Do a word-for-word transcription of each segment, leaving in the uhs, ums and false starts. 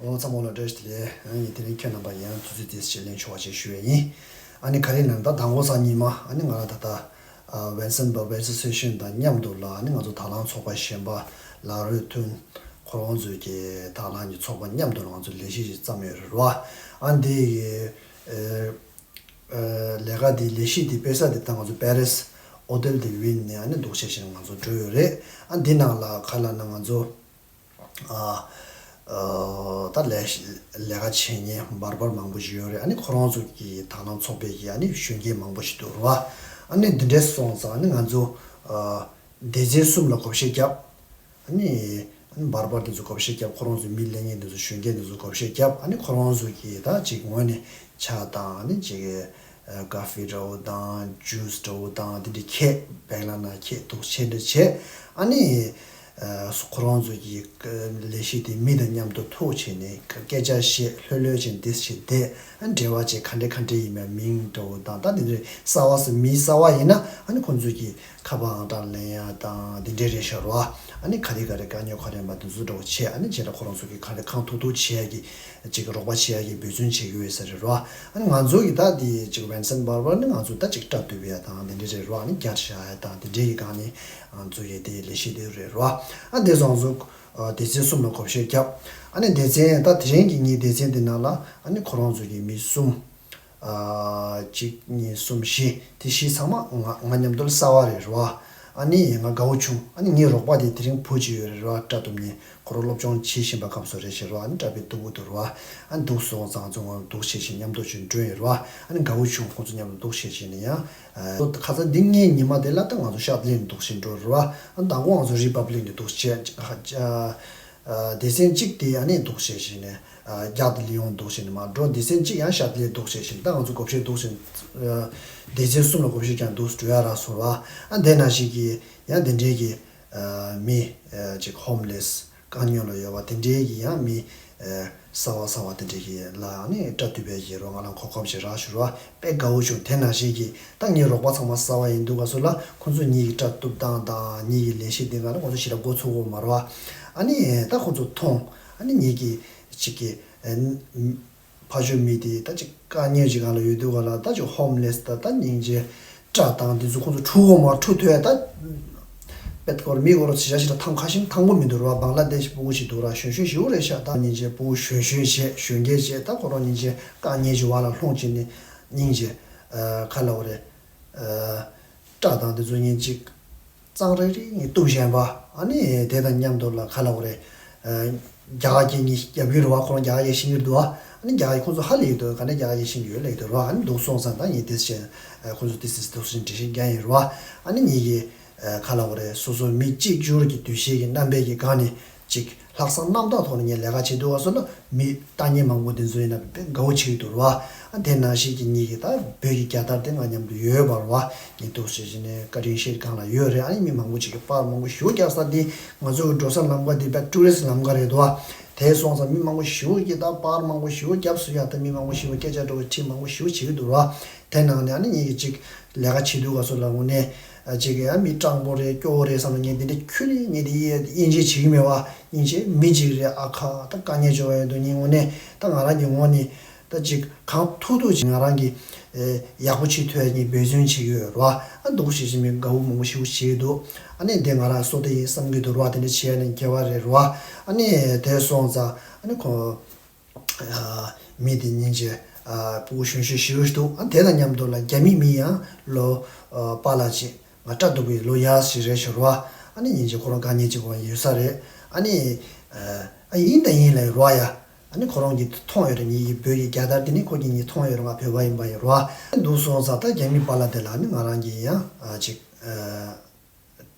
ཨོ་ཚང་མ་ལ་བཀྲ་ཤིས་བདེ་ལེགས། ཨ་ནི་དེ་རིང་ཁྱེད་རྣམ་པ་ཡང་དུས་ཚོད་དེ་ཞིག་ལེན་ཆོག་པ་ཞིག་ཞུ་ཡས་ཡིན། ཨ་ནི་ག་རེ་ལབ་ན་ད་དང་པོ་སང་ཉིན་མ་ཨ་ནི་ང་རང་ད་ལྟ་ཨ་Vincent Barber Association དང་མཉམ་དུ་ལ་ཨ་ནི་ང་ཚོ་དང་བླངས་ཚོགས་པ་གཞན་པ་ལ་རོས་ཐུན་ཁོ་རང་ཚོའི་གི་དང་བླངས་ཀྱི་ཚོགས་པ་མཉམ་དུ་ལ་ང་ཚོ་ལས་གཞི་ཞིག་བརྩམས་ཡོད་རེད་བ། ཨ་འདི་གི་ཨ་ཨ་ལས་ཀ་འདི་ལས་གཞི་འདི་སྤེལ་ས་འདི་ད་ང་ཚོ་Paris Hôtel de Ville ནས་ཨ་ནི་འདུག་བྱས་བྱས་ང་ཚོ་འགྲོ་ཡོད་རེད། ཨ་འདི་ནང་ལ་ག་ལབ་ན་ང་ཚོ་ཨ་ཨ་ད་ལས་ལས་ཀ་བྱེད་མཁན་བར་བར་མང་པོ་ཞིག་ཡོད་རེད། ཨ་ནི་ཁོ་རང་ཚོ་གི་དང་བླངས་ཚོགས་པའི་གི་ཨ་ནི་གཞོན་སྐྱེས་མང་པོ་ཞིག་འདུག་རེད་བ། ཨ་ནི་འདི་འདྲས་སོང་ཙང་ཨ་ནི་ང་ཚོ་ཨ་སྡེ་ཚན་གསུམ་ལ་བགོ་བཤའ་བརྒྱབ། ཨ་ནི་ཨ་ནི་བར་བར་དེ་ཚོ་བགོ་བཤའ་བརྒྱབ། ཁོ་རང་ཚོའི་མི་ལས་མཁན་དེ་ཚོ་གཞོན་སྐྱེས་དེ་ཚོ་བགོ་བཤའ་བརྒྱབ། ཨ་ནི་ཁོ་རང་ཚོ་གི་ད་ཅིག་ངོས་ནས་ཇ་དང་ཨ་ནི་ཅིག་ཨ་ཀ་ཧྥེ་འདྲ་བོ་དང་ཇུས་འདྲ་བོ་དང་དེ་འདྲ་ཁྱེད་བེག་ལ་ན་ཁྱེད་འདུག་བྱས་འདྲ་བྱས། ཨ་ནི་ཨ་ཁོ་རང་ཚོ་གི་ལས་གཞི་དེ་མི་དང་མཉམ་དུ་ཐུག་བྱས་ནས་སྐད་ཆ་བཤད། ལྷོད་ལྷོད་བྱས་འདི་བྱས་དེ་ཨ་འབྲེལ་བ་བྱས། ག་འདྲ་ག་འདྲ་ཡིན་མིན་མིང་འདྲ་བོ་དང་ད་དེ་འདྲ་གསར་བ་སུ་མི་གསར་བ་ཡིན་ན་ཨ་ནི་ཁོང་ཚོ་གི་ཁ་པར་ཨང་གྲངས་ལེན་ཡ་དང་འདི་འདྲའི་རེད་ཤག་རོ། ཨ་ནི་ག་རེ་ག་རེ་དཀའ་རྙོག་ག་རེ་མ་དེ་ཚོ་འདྲ་བོ་བྱས། ཨ་ནི་བྱས་ན་ཁོ་རང་ཚོ་གི་ག་རེ་གང་ཐུབ་ཐུབ་བྱེད་ཡ་གི་ཅིག་རོགས་པ་བྱེད་ཡ་གི་འབད་བརྩོན་བྱེད་ཀྱི་ཡོད་ས་རེད་རོ། ཨ་ནི་ང་ཚོ་གི་ད་དེ་ཅིག་Vincent Barber ནི་ང་ཚོ་ད་ཅིག་སྐྲ་གཏུབ་ཡ་དང་དེ་འདྲ་རེད་རོ། ཨ་ནི་རྒྱ་བཞག་ཡ་དང་དེ་འདྲའི་གི་སྒང་ནས་ང་ཚོ་གི་དེ་ལས་གཞི་དེ་རེད་རོ། ཨ་དེ་སོང་ཚོ་སྡེ་ཚན་གསུམ་ལ་བགོ་བཤའ་བརྒྱབ། ཨ་ནི་སྡེ་ཚན་ད་དེ་རིང་གི་ངའི་སྡེ་ཚན་དེ་ནང་ལ་ཨ་ནི་ཁོ་རང་ཚོ་གི་མི་གསུམ། ཨ་གཅིག་གཉིས་གསུམ་བཞི། དེ་བཞི་ཚང་མ་ང་ང་མཉམ་དུ་གསར་བ་རེད་རོ། ཨ་ནི་ང་དགའ་བོ་བྱུང་། ཨ་ནི་ངའི་རོགས་པ་དེ་དེ་རིང་བུ་གཅིག་ཡོད་རེད་རོ། སྐྲ་གཏུབ་མཁན། ཁོ་རང་སློབ་སྦྱོང་བྱེད་བཞིན་པ་སྐབས་སུ་རེད་ཤག་རོ། ཨ་ནི་སྐྲ་དཔེ་སྟུག་པོ་འདུག་རོ། ཨ་ནི་འདུག་སོང་ཙང་ང་ཚོ་ངོ་འདུག་བྱེད་བཞིན་མཉམ་དུ་ཅིག་འགྲོ་ཡོད་རོ། ཨ་ནི་དགའ་བོ་བྱུང་། ཁོང་ཚོ་མཉམ་དུ་འདུག་བྱེད་བཞིན་ནས་ཡང་ཁ་སང་འདི་ངའི་ཉི་མ་དེ་ལ་ད་ང་ཚོ་ཤར་ལི་ནས་འདུག་བྱེད་འགྲོ་རོ། ཨ་ནི་མདང་དགོང་ང་ཚོ་རི་པབ་ལིག་ནས་འདུག་བྱེད། སྡེ་ཚན་གཅིག་དེ་ཨ་ནི་འདུག་བྱེད་བཞིན་ནས། རྒྱ་དེ་ལི་ཡོང་འདུག་བྱས་ནས་མར་འགྲོ། སྡེ་ཚན་གཅིག་ཡང་ཤར་ལི་འདུག་བྱས་བཞིན། ད་ང་ཚོ་བགོ་བཤའ་འདུག་བྱས། སྡེ་ཚན་གསུམ་ལ་བགོ་བཤའ་ཀྱང་འདུག་འགྲོ་ཡ་རག་སོང་བ། ཨ་དེ་ནང་བཞིན་གྱི་ཡང་དེ་འདྲའི་གི་མི་ཅིག་ཧོམ་ལེས་དཀའ་ངལ་ལ་ཡོད་པ་དེ་འདྲའི་གི་ཡང་མི་གསར་བ་གསར་བ་དེ་འདྲའི་གི་ལ་ཨ་ནི་སྐྲ་གཏུབ་པའི་གི་རོགས་ང་ལ་གོ་སྐབས་ཅིག་རག་ཞུ་རོགས། དཔེ་དགའ་བོ་བྱུང་། དེ་ནང་བཞིན་གྱི་ད་ངའི་རོགས་པ་ཚང་མ་གསར་བ་ཡིན་དུས་ག་སོ་ལ་ཁོང་ཚོ་ངེད་ཀྱི་སྐྲ་གཏུབ་སྟངས་དང་ངེད་ཀྱི་ལས་གཞི་འདི་ག་ལ་ཁོང་ཚོ་ཞེ་དྲག་མགོ་ཚོད་ཀྱི་མ་རེད་བ། ཨ་ནི་ད་ཁོང་ཚོ་མཐོང་། ཨ་ནི་ངེད་ཀྱི་ཅིག་གི་ཨ་ཕ་ཆོས་མི་དེ་ད་ཅིག་དཀའ་ངལ་ཅིག་གང་ལ་ཡོད་དུས་ག་ལ་ད་ཅིག་ཧོམ་ལེས་ད་ད་སྙིང་རྗེ་སྐྲ་དང་དེ་ཚོ་ཁོང་ཚོ་འཁྲུ་གི་མ་འཁྲུ་ཐུབ་ཡ་ད། པད་ཀོར་མི་གོ་རོ་ཚི་ཤ་ཞིག་ལ་ཐང་ཁ་ཤིང་ཐང་པོ་མི་འདུག་ར། བང་ལ་དེ་ཤི་ཕྲུ་གུ་ཞིག་འདུག་ར། གཞོན་གཞོན་ཞིག་རེད་ཤག་ད་སྙིང་རྗེ་ཕྲུ་གུ་གཞོན་གཞོན་བྱས་གཞོན་སྐྱེས་བྱས་ད་ཁོ་རང་སྙིང་རྗེ་དཀའ་ངལ་ཅིག་བར་ལ་ལྷུང་བྱས་ནས་སྙིང་རྗེ་ཁ་ལ་འོ་རེད། སྐྲ་དང་དེ་ཚོ་ཉིན་གཅིག་གཙང་རེ་རེ་ངས་གཏུབ་བཞིན་པ། ཨ་ནི་དེ་དང་མཉམ་དུ་ལ་ཁ་ལ་འོ་རེད། རྒྱ་གར་གྱི་ངས་རྒྱབ་ཀྱི་རེད་བ། ཁོ་རང་རྒྱ་གར་ཡ་ཤེས་ཀྱི་རེད་འདུག་ཨ་ནི་རྒྱ་གར་ཡ་ཁོང་ཚོ་ཧ་ལས་ཀྱི་འདུག་ག་འདྲ་རྒྱ་གར་ཡ་ཤེས་ཀྱི་ཡོད་ལབ་ཀྱི་འདུག་ར། ཨ་ནི་འདུག་སོང་ཙང་ད་ངས་དེ་བྱས་ཁོང་ཚོ་དེ་སྲིད་དུ་སྲིད་འགྲེལ་བཤད་རྒྱག་ཡིན་ར། ཨ་ནི་ངས་ཀྱི་ཁ་ལ་འོ་རེད། སོ་སོ་མི་གཅིག་གྱུར་གྱི་འདུ་ཤེས་ཀྱི་རྣམ་པའི་གི་སྒང་ནས་ཅིག་ལྷག་བསམ་རྣམ་དག་ཐོག་ནས་ངས་ལས་ཀ་བྱེད་དུས་བ་སོ་ལ་མི་ལྟ་མཁན་མང་པོ་འདི་ཚོ་ཡིན་ན་དཔེ་དགའ་བོ་བྱེད་ཀྱི་འདུག་ར། ཨ་དེ་ནང་བཞིན་གྱི་ངེད་ཀྱི་ད་བོད་ཀྱི་རྒྱལ་དར་དེ་ང་མཉམ་དུ་ཡོད་པ་ར། ངས་འདུག་བྱས་བྱས་ནས་བཀའ་དྲིན་ཆེ་སྒང་ལ་ཡོད་རེད། ཨ་ནི་མི་མང་པོ་ཅིག་གི་པར་མང་པོ་ཞེ་པོ་བརྒྱབ་ས་དེ་ང་ཚོ་གི་འགྲོ་ས་ལམ་ཁ་དེ་དཔེ་ཊུ་རི་སི་ལམ་ཁ་རེད་འདུག་བ། དེ་སོང་ཙང་མི་མང་པོ་ཞེ་པོ་ཅིག་གིས་ད་པར་མང་པོ་ཞེ་པོ་བརྒྱབ་སོང་ཡ། ད་མི་མང་པོ་ཞེ་པོ་སྐད་ཆ་འདྲ་བོ་དྲི་མང་པོ་ཞེ་པོ་བྱེད་ཀྱི་འདུག་ར། དེ་ནང་ནས་ཨ་ནི་ངེད་ཀྱི་ཅིག་ལས་ཀ་བྱེད་དུས་ག་སོ་ལ་དངོས་གནས་ཅིག་གི་ཨ་མི་སྤྲང་པོ་རེད་སྐྱོ་བོ་རེད་བསམ་ནས་ངས་འདི་འདྲའི་ཁྱོན་ནས་ངས་འདི་དབྱེ་འབྱེད་བྱེད་ཀྱི་མེད་བ། སྙིང་རྗེ་མི་གཅིག་རེད། ཨ་ཁ་ད་དཀའ་ངལ་ཅིག་ཡོད་འདུག་ངས་དངོས་གནས་ད་ང་རང་གི་ངོས་ནས་ད་ཅིག་གང་ཐུབ་ཐུབ་ཅིག་ང་རང་གིས་ཡག་པོ་བྱེད་ཐུབ་ཡ་ངས་འབད་བརྩོན་བྱེད་ཀྱི་ཡོད་ར། ཨ་འདུག་བྱས་བྱས་མི་དགའ་བོ་མང་པོ་ཞེ་པོ་བྱེད་ཀྱི་འདུག་ཨ་ནི་དེ་ང་རང་བསོད་བདེ་ཡིན་བསམ་གྱི་འདུག་ར། དེ་འདྲ་བྱས་ནས་དགེ་བ་རེད་ར། ཨ་ནི་དེ་སོང་ཙང་ཨ་ནི་ཁོ་མི་དེ་སྙིང་རྗེ་ཕྲུ་གུ་གཞོན་གཞོན་ཞེ་པོ་ཞིག་འདུག་ཨ་དེ་དང་མཉམ་དུ་ལ་རྒྱ་མི་མི་ཡང་ལོ་པཱ་ལགས་ཅིག་ང་སྐྲ་གཏུབ་པའི་ལོ་ཡག་ཞིག་རེད་ཤག་ར། ཨ་ནི་སྙིང་རྗེ་ཁོ་རང་དཀའ་ངལ་ཅིག་ཡོད་ས་རེད། ཨ་ནི་ཨ་ཡིན་དང་ཡིན་ལབ་ར་ཡ། ཨ་ནི་ཁོ་རང་གིས་མཐོང་ཡོད་རེད། ངེད་ཀྱི་བོད་ཀྱི་རྒྱལ་དར་དེ་ནི་ཁོ་གིས་ངས་མཐོང་ཡོད་རེད། ང་བོད་པ་ཡིན་པ་ཡིན་ར། འདུག་སོང་ཙང་ད་རྒྱ་མི་པཱ་ལགས་དེ་ལ་ནི་ང་རང་གིས་ཡང་ཅིག་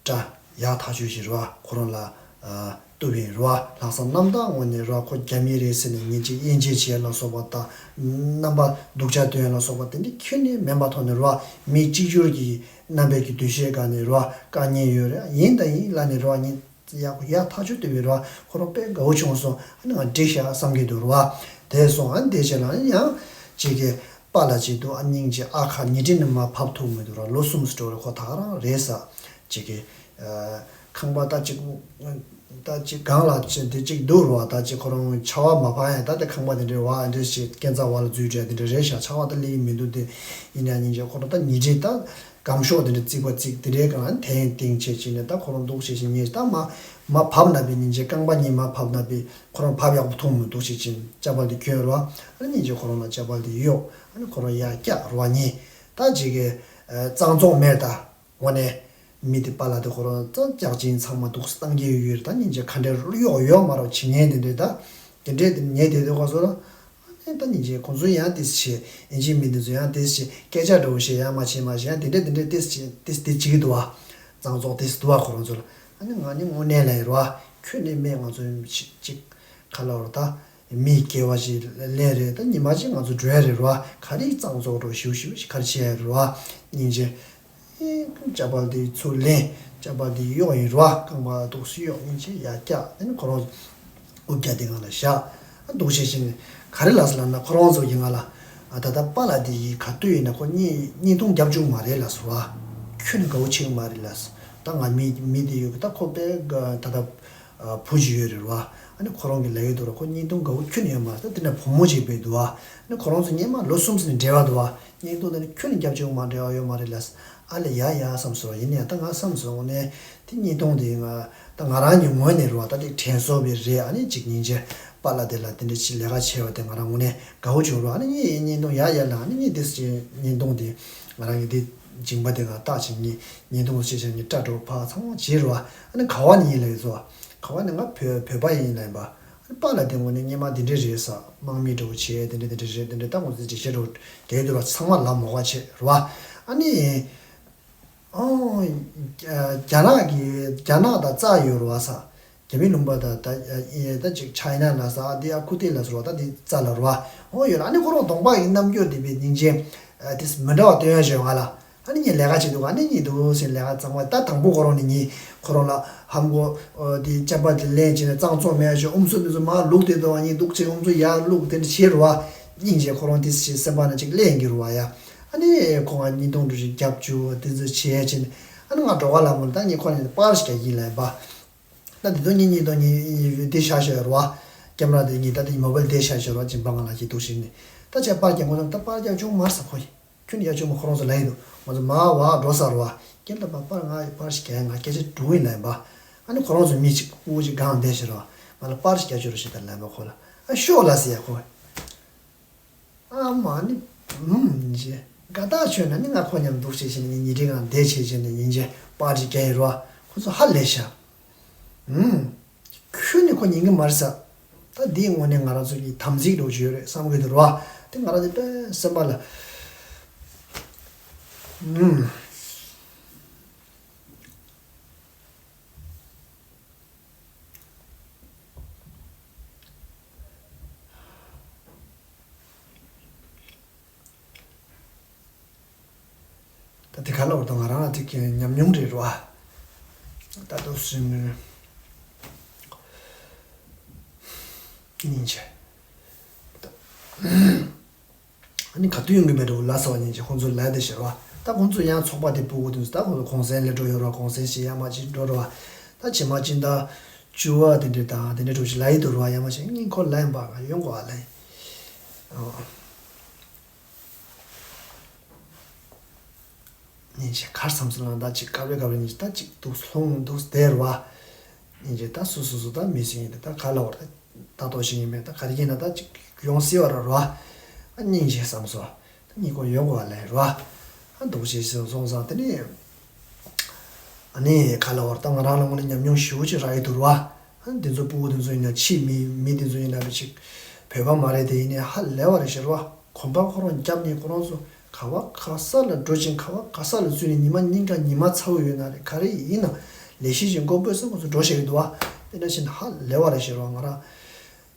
སྐྲ་ཡག་ཐག་ཆོད་ཞིག་ར་ཁོ་རང་ལ་གཏུབ་ཡིན་ར། ལྷག་བསམ་རྣམ་དག་ངོས་ནས་ར་ཁོ་རྒྱ་མི་རེད་ཟེར་ནས་ཉིན་གཅིག་དབྱེ་འབྱེད་བྱེད་ལ་སོགས་པ་དང་རྣམ་པ་སྡུག་ཅག་སྟོན་ལ་སོགས་པ་དེ་འདྲ་ཁྱོན་ནས་མེད་པ་ཐོག་ནས་ར་མི་གཅིག་གྱུར་གྱི་རྣམ་པའི་གི་འདུ་ཤེས་སྒང་ནས་ར་དཀའ་ངལ་ཡོད་རེད། ཡིན་དང་ཡིན་ལབ་ནས་ར་ཉིན་ཡག་པོ་ཡག་ཐག་ཆོད་དུ་བའི་ར་ཁོ་རང་དཔེ་དགའ་བོ་བྱུང་སོང་། ཨ་ནི་ང་འགྲིག་ཤག་བསམ་གྱི་འདུག་ར། དེ་སོང་ཨ་ནི་དེ་རྗེས་ལ་ཨ་ནི་ཡང་ཅིག་གི་པཱ་ལགས་ཅིག་འདུག་ཨ་སྙིང་རྗེ་ཨ་ཁ་ཉལ་ཁྲི་ནས་མར་བབས་ཐུབ་མི་འདུག་ར། ལོ་གསུམ་ཙམ་འགྲོ་རེད། ཁོ་ད་ག་རང་རེད་ས། ཅིག་གི་ཁང་པ་ད་ཅིག་ ད་ཅིག་གང་ལ་ཅི་འདི་ཅིག་འདུག་རོ། ད་ཅིག་ཁོ་རང་ཆར་པ་མ་ཕབ་ཡ་ད་དེ་ཁང་པ་དེ་འདྲའི་བ་འདྲ་ཞིག་སྐས་འཛེག་བ་ལ་འཛུལ་བྲལ་དེ་འདྲ་རེད་ཤག་ཆར་པ་ད་སླེབས་ཀྱི་མི་འདུག་དེ་ཡིན་ཡང་སྙིང་རྗེ་ཁོ་རང་ད་ཉིན་རེ་ད་སྒམ་ཤོག་དེ་འདྲ་བརྩིགས་པ་བརྩིགས་དེ་འདྲའི་སྒང་ལ་འཐེན་འཐེན་བྱས་བྱས་ནས་ད་ཁོ་རང་འདུག་བྱས་བྱས་ཉིན་ད་མ་མ་ཕབ་ན་པའི་སྙིང་རྗེ་རྐང་པ་གཉིས་མ་ཕབ་ན་པའི་ཁོ་རང་ཕབ་ཡག་པོ་མཐོང་མི་འདུག་བྱས་བྱས་ཅ་པལ་དེ་གྱོན་རོ། ཨ་ནི་སྙིང་རྗེ་ཁོ་རང་ལ་ཅ་པལ་དེ་གཡོགས། ཨ་ནི་ཁོ་རང་ཡར་བཀྱགས་རོ་བ་ཉིན་ད་ཅིག་གི་གཙང་བཙོག་མེད་ད། དངོས་གནས། མི་དེ་པཱ་ལགས་དེ་ཁོ་རང་ཙང་སྐྱག་ཅིང་ཚང་མ་འདུག་སེ་བཏང་གི་ཡོད་རེད། ད་སྙིང་རྗེ་ག་འདྲའི་གཡོག་ཡོད་མ་རེད་བྱེད་མཁན་དེ་འདྲས་ད། དེ་འདྲས་དེ་ཉལ་བསྡད་དུས་སྐབས་སུ་ལ། ཨ་ནི་ད་སྙིང་རྗེ་ཁོང་ཚོ་ཡང་དེ་བྱེད་ཨིན་ཇིའི་མི་དེ་ཚོ་ཡང་དེ་བྱེད་སྐད་ཆ་འདྲ་བོ་བཤད་ཡང་མ་བྱེད་མ་བྱེད་ཡང་དེ་འདྲས་དེ་འདྲས་དེ་བྱེད་དེ་དེ་བྱེད་ཀྱི་འདུག་བ། གཙང་བཙོག་དེ་འདུག་བ་ཁོ་རང་ཚོ་ལ། ཨ་ནི་ང་ནི་དངོས་གནས་ལ་ཡིན་ར་བ། ཁྱོད་ནི་སྨད་ང་ཚོ་ཅིག་ཅིག་ག་ལ་བར་ད། མི་སྐྱེ་བ་ཞིག་ལེན་རེད། ད་ཉི་མ་གཅིག་ང་ཚོ་འགྲོ་ཡ་རེད་ར། ག་རེ་གཙང་བཙོག་འགྲོ་ཞིབ་ཞིབ་ཞིག་ག་རེ་བྱེད་ཡ་རེད་ར། སྙིང་རྗེ། ཨེ་ཅ་པལ་དེ་ཚུར་ལེན། ཅ་པལ་དེ་གཡོག་ཡིན་ར། རྐང་པ་འདུག་སེ་གཡོག་སྙིང་རྗེ་ཡར་བཀྱག་དེ་ནི་ཁོ་རང་དབུ་བཀྱག་དེ་སྒང་ལ་བཞག་འདུག་བྱས་བྱས་ནས་ག་རེ་ལབ་སོང་ལབ་ན་ཁོ་རང་ཚོ་གིས་ང་ལ་ཨ་ད་ལྟ་པཱ་ལགས་དེ་ཡིས་ག་དུས་ཡིན་ན་ཁོ་བརྙན་བརྙན་ཐུང་རྒྱབ་བཅུག་མ་རེད་ལབ་སོང་ར། ཁྱོན་ནས་དགའ་བོ་བྱེད་ཀྱི་མ་རེད་ལབ་སོང་། ད་ང་མི་མི་དེ་ཡོད་གི་ད་ཁོ་དཔེ་དགའ་ད་ལྟ། བུ་ཅིག་ཡོད་རེད་ར། ཨ་ནི་ཁོ་རང་གིས་ལབ་ཡོད་འདུག་ར། ཁོ་བརྙན་ཐུང་དགའ་བོ་ཁྱོན་ནས་ཡོད་མ་རེད། ད་དེ་ནས་བུ་མོ་ཅིག་ཕེབས་འདུག་བ། ཨ་ནི་ཁོ་རང་ཚོ་སྔོན་མ་ལོ་གསུམ་ཙམ་ནས་འབྲེལ་བ་འདུག་བ། བརྙན་ཐུང་དེ་ནི་ཁྱོན་ནས་རྒྱབ་ཆོག་མ་འབྲེལ་བ་ཡོད་མ་རེད་ལབ། ཨ་ལས་ཡ་ཡ་བསམ་སོང་། ཡིན་ནའི་ད་ང་བསམ་སོང་ནས་དེ་བརྙན་ཐུང་དེ་ང་ད་ང་རང་གི་ངོས་ནས་ར་བ་ད་དེ་དྲན་གསོ་བའི་རེད། ཨ་ནི་ཅིག་སྙིང་རྗེ་པཱ་ལགས་དེ་ལ་དེ་འདྲ་ཅིག་ལས་ཀ་བྱས་པ་དེ་ང་རང་ངོས་ནས་དགའ་བོ་བྱུང་ར། ཨ་ནི་ངས་བརྙན་ཐུང་ཡ་ཡ་ལ་ཨ་ནི་ངས་དེ་བརྙན་ཐུང་དེ་ང་རང་གི་དེ་སྦྱིན་པ་དེ་ང་བཏགས་ཅིག་ངས་བརྙན་ཐུང་ཅིག་བྱས་ངས་སྐྲ་བྲེགས་ཕར་ཚང་མ་བྱས་ར་བ། ཨ་ནི་ག་བ་ནས་ཡིན་ལབ་ཡོད་ཚོ། ག་བ་ནས་ང་བོད་བོད་པ་ཡིན་ལབ་ཡིན་པ། ཨ་ནི་པཱ་ལགས་དེ་ངོས་ནས་སྔོན་མ་འདི་འདྲས་རེད་ས་དམག་མི་འདྲ་བོ་བྱས་དེ་འདྲས་དེ་འདྲས་རེད། དེ་འདྲས་ད་ངོ་ཚ་འདི་བྱས་འགྲོ་རྒྱག་གི་འདུག་ར། ཚང་མ་ལབ་མོ་ག་བྱས་ར་བ། ཨ་ནི། ཨོ། རྒྱ་ནག་གི་རྒྱ་ནག་དང་རྩ་ཡོད་ར་བ་ས། རྒྱ་མི་ལུང་པ་དང་ད་ད་ཅིག་ཆའི་ན་ལ་ས་ཨ་དེ་ཨ་ཁུ་ཏེ་ལ་ཟེར་བ་ད་དེ་རྩ་ལ་ར་བ། ཨོ་ཡོད་ར། ཨ་ནི་ཁོ་རང་གདོང་པ་གི་རྣམ་འགྱུར་དེ་བས་སྙིང་རྗེ། དེ་མི་འདྲ་བ་སྟོན་ཡ་བྱས་ང་ལ། ཨ་ནི་ངས་ལས་ཀ་བྱེད་འདུག་ཨ་ནི་གཉིད་འདུག་ཟེར་ལས་ཀ་གཙང་མ་ད་དང་པོ་ཁོ་རང་ནི་གཉིད་ཁོ་རང་ལ་ཧམ་གོ་དེ་ཅ་པ་དེ་ལེན་བྱས་ནས་གཙང་བཙོག་མེད་ཞོ་ཨུམ་སུ་དེ་ཚོ་མ་ལུག་དེ་དང་གཉིད་འདུག་བྱས་ཨུམ་སུ་ཡར་ལུག་དེ་འདྲ་བྱེད་རུ་བ། སྙིང་རྗེ་ཁོ་རང་དེ་ཞེས་སེམས་པ་ན་ཅིག་ལེན་གྱི་རུ་བ་ཡ། ཨ་ནི་ཁོ་ང་གཉིད་འདུག་འདུག་ཅིག་རྒྱབ་བཅུག་དེ་ཚོ་བྱས་བྱས་ནས་ཨ་ནི་ང་འགྲོ་ག་ལ་མོ་ད་ངས་ཁོ་ནས་པར་ཞིག་རྒྱག་གིན་ལ་ཡིན་པ། ད་དེ་དུས་ངེད་གཉིས་དང་གཉིས་འདི་བཞག་བཞག་རོ། ཀེམ་ར་དེ་གཉིས་ད་དེ་མོ་བལ་དེ་བཞག་བཞག་རོ་གཅིན་པ་ང་ལ་ཞིག་འདུག་ཞིག་ནི། ད་ཆ་པར་རྒྱག་ཁོ་ཚང་ད་པར་རྒྱག་ཆུང་མར་ས་ཁོ་ཡིན། ཁྱོད་ནི་ཡ་ཆུང་མ་ཁོ་རང་ཚོ་ལ་ཡིན་འདུག་ང་ཚོ་མ་བ་འགྲོ་ས་རོ། ཀེམ་ད་པར་པར་ང་པར་ཞིག་རྒྱག་ང་སྐད་ཆ་འགྲོ་ཡིན་ལ་ཡིན་པ། ཨ་ནི་ཁོ་རང་ཚོ་མི་གཅིག་སྤུ་གུ་གཅིག་སྒང་བསྡད་ཞིག་རོ། ང་ལ་པར་ཞིག་རྒྱག་ཆོག་རོ་ཞིག་ད་ལ་ཡིན་པ་ཁོ་ལ། ཨ་ཤོག་ལ་ཟེར་ཡ་ཁོ། ཨ་མ་ནི། ཨུམ་ཞེས། དགའ་ཐག་ཆོད་ན་ནི་ང་ཁོ་མཉམ་འདུག་བྱེད་བྱེད་ནས་ཉིན་རེ་གང་བསྡད་བྱེད་བྱེད་ནས་ཉིན་རྗེས་པར་ཅིག་རྒྱག་ཡིན་རོ། ཁོ་ཚོ་ཧ་ལས་ཤག་ཨུམ། ཁྱོད་ནི་ཁོ་ཉན་གི་མ་རེད་ས། ད་འདིའི་ངོས་ནས་ང་རང་ཚོ་གི་དམ་ཚིག་འདྲ་བོ་ཅིག་ཡོད་རེད་བསམ་གི་འདུག་རོ། དེ་ང་རང་ཚོ་དཔེ་སེམས་པ་ལ། ཨུམ། ད་དེ་ག་ལ་བར་དུ་ང་རང་ལ་དེ་གའི་ཉམས་མྱོང་རེད་རོ། ད་དུ་སུན་སྙིང་རྗེ། ཨ་ནི་ག་དུས་ཡོང་གི་མེད་འགྲོ་ལ་ས་བ་ཉིན་གྱི་ཁོང་ཚོ་ལས་དེ་ཤེར་བ། ད་ཁོང་ཚོ་ཡང་ཚོགས་པ་དེ་སྤུ་གུ་དུས་ད་ཁོང་ཚོ་གུང་སེང་ལས་འགྲོ་ཡོད་ར། གུང་སེང་ཞིག་ཡ་མ་ཅིག་འགྲོ་ར་བ། ད་ཇི་མ་ཅིག་ད་བཅུ་བ་དེ་འདྲས་དང་དེ་འདྲས་འགྲོ་ཞིག་ལ་ཡི་དུ་ར་བ། ཡ་མ་ཞིག་སྙིང་ཁོ་ལ་ཡིན་པ་ང་ཡོང་གོ་བ་ལ་ཡིན། ཨོ། སྙིང་རྗེ་གར་བསམ་སོང་ལ་ད་ཅིག་དཀའ་བའི་དཀའ་བའི་སྙིང་རྗེ་ད་ཅིག་འདུག་ལྷུང་འདུག་བསྡད་ར་བ། སྙིང་རྗེ་ད་སུ་སུ་སུ་ད་མི་སྲིད་ཡིན་ད་ད་ག་ལ་བར་ད་ད་ལྟོ་ཞིག་ཡིན་མེད་ད་ག་རེ་ཡིན་ན་ད་ཅིག་ཡོང་སྲིད་བ་ར་ར་བ། ཨ་སྙིང་རྗེ་བསམ་སོང་། ད་གཉིད་ཁུག་ཡོང་གོ་བ་ལས་ར་བ། ཨ་འདུག་ཅེས་སོང་སོང་ཙང་དེ་ནས། ཨ་ནི་ག་ལ་བར་ད་ང་རང་ལ་དངོས་གནས་ཉམས་མྱོང་ཞེ་པོ་ཅིག་རག་གི་འདུག་ར་བ། ཨ་ནི་འདི་ཚོ་སྤུ་གུ་འདི་ཚོ་ཡིན་ན་ཕྱིའི་མི་མི་འདི་ཚོ་ཡིན་ན་རེ་ཅིག་བོད་པ་མ་རེད་དེ་ཡིན་ནའི་ཧ་ལས་བ་རེད་ཤག་ར་བ། གོམ་པ་ཁོ་རང་བརྒྱབ་ནས་ཁོ་རང་ཚོ་ག་བ་ག་ས་ལ་འགྲོ་ཅིང་ག་བ་ག་ས་ལ་འཛུལ་ནས་ཉི་མ་སྙིང་ག་ཉི་མ་ཚ་བོ་ཡོད་ན་རེད་ག་རེ་ཡིན་ན་ལས་གཞི་ཅིག་འགོ་སྤོས་ས་ཁོ་ཚོ་འགྲོ་བཤད་ཀྱི་འདུག་བ། དེ་འདྲ་བྱས་ན་ཧ་ལས་བ་རེད་ཤག་ར་བ། ང་རང་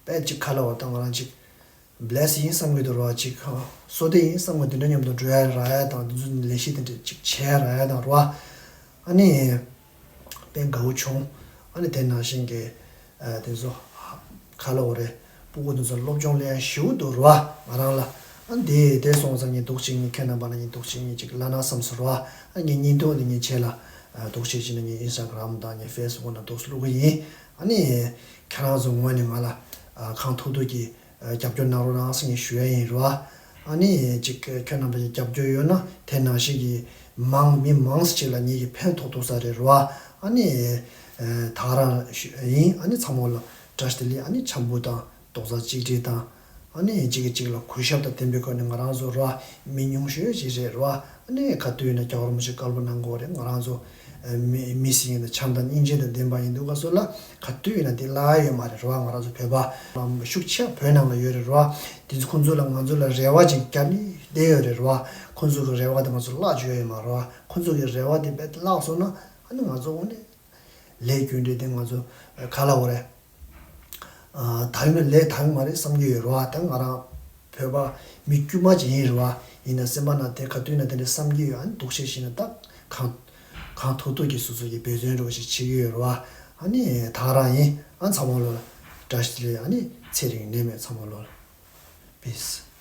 དཔེ་ཅིག་ག་ལ་བ་དང་ང་རང་ཅིག་བྷི་ལེ་སི་ཡིན་བསམ་གྱི་འདུག་ར་བ། ཅིག་བསོད་བདེ་ཡིན་བསམ་གྱི་འདུག་འདྲ་མཉམ་དུ་འགྲོ་ཡ་རག་ཡ་དང་འདི་ཚོ་ལས་གཞི་དེ་འདྲ་ཅིག་བྱས་རག་ཡ་དང་ར་བ། ཨ་ནི། དཔེ་དགའ་བོ་བྱུང་། ཨ་ནི་དེ་ནང་བཞིན་གྱི། ཨ་དེ་ཚོ། ག་ལ་འོ་རེད། སྤུ་གུ་དེ་ཚོ་སློབ་སྦྱོང་ལེན་ཡ་ཞེ་པོ་འདུག་ར་བ། ང་རང་ལ། ཨ་འདི་དེ་སོང་ཙང་ངས་འདུག་ཅིག་ངས་ཁྱེད་རྣམ་པ་ལ་ངས་འདུག་ཅིག་ངས་ཅིག་ལབ་ན་བསམ་སོང་ར་བ། ཨ་ངས་བརྙན་ཐུང་འདི་ངས་བྱས་ལ། ཨ་འདུག་ཅིག་བྱས་ནས་ངས་ཨིན་སི་ཊ་གྷི་རམ་དང་ངས་ཕེ་སི་བུག་ནང་འདུག་བླུག་གི་ཡིན། ཨ་ནི་ཁྱེད་རང་ཚོ་ངོས་ནས་ང་ལ་གང་ཐུབ་ཐུབ་ཀྱིས་རྒྱབ་སྐྱོར་གནང་རོགས་གནང་ཟེར་ངས་ཞུ་ཡ་ཡིན་རེད་བ། ཨ་ནི་ཅིག་ཁྱོད་རྣམ་པ་ཀྱི་རྒྱབ་སྐྱོར་ཡོད་ན་དེ་ནང་བཞིན་གྱི་མང་མི་མང་ཙམ་ཅིག་ལ་ངེད་ཀྱིས་ཕན་ཐོགས་ཐུབ་ས་རེད་རེད་བ། ཨ་ནི་ད་ག་རང་ཡིན། ཨ་ནི་ཚང་མ་ལ་བཀྲ་ཤིས་བདེ་ལེགས། ཨ་ནི་འཆམ་པོ་དང་རྡོག་རྩ་གཅིག་སྒྲིལ་དང་། ཨ་ནི་གཅིག་གིས་གཅིག་ལ་གུས་ཞབས་དང་ལྡན་པའི་སྒོ་ནས་ང་རང་ཚོ་ར་མི་ཉུང་ཤོས་ཅིག་རེད་ར། ཨ་ནི་ག་དུས་ཡིན་ན་རྒྱལ་བ་རིན་པོ་ཆེ་བཀའ་སློབ་གནང་གི་ཡོད་རེད། ང་རང་ཚོ་མི་མི་སེར་ཡིན་ན་བྱམས་དང་སྙིང་རྗེ་དང་ལྡན་པ་ཡིན་དུས་སྐབས་སུ་ལ་ག་དུས་ཡིན་ན་དེ་བརླག་ཡོད་མ་རེད་ར། ང་རང་ཚོ་བོད་པ་ཤུགས་ཆེ་བ་བོད་ནང་ལ་ཡོད་རེད་ར། དེ་ཚོ་ཁོང་ཚོ་ལ་ང་ཚོ་ལ་རེ་བ་ཅིག་བརྒྱབ་ནས་བསྡད་ཡོད་རེད་ར། ཁོང་ཚོ་གི་རེ་བ་དེ་ང་ཚོ་བརླག་བཅུག་ཡོད་མ་རེད་ར། ཁོང་ཚོ་གི་རེ་བ་དེ་རྦད་དེ་བརླག་སོང་ན་ཨ་ནི་ང་ཚོ་དངོས་གནས་ལས་རྒྱུ་འབྲས་དེ་ང་ཚོ་ག་ལ་འོ་རེད། ད་ཡོད་ན་ལས་ད་ཡོད་མ་རེད་བསམ་གྱི་ཡོད་རེད་བ། ད་ང་རང་བོད་པ་མི་དཀྱུས་མ་ཅིག་ཡིན་རེད་བ། ཡིན་ན་སེམས་པ་ནང་དེ་ག་དུས་ན་དེ་འདྲ་བསམ་གྱི་ཡོད། ཨ་ནི་འདུག་བྱས་ཤིག་ན་ད་གང་གང་ཐུབ་ཐུབ་ཀྱིས་སོ་སོ་གི་འབད་བརྩོན་འདྲ་བོ་ཞིག་བྱེད་ཀྱི་ཡོད་རེད་བ། ཨ་ནི་ད་ག་རང་ཡིན། ཨ་ཚང་མ་ལོ་ལ་བཀྲ་ཤིས་བདེ་ལེགས། ཨ་ནི་ཚེ་རིང་ནད་མེད་ཚང་མ་ལོ་ལ་པིས།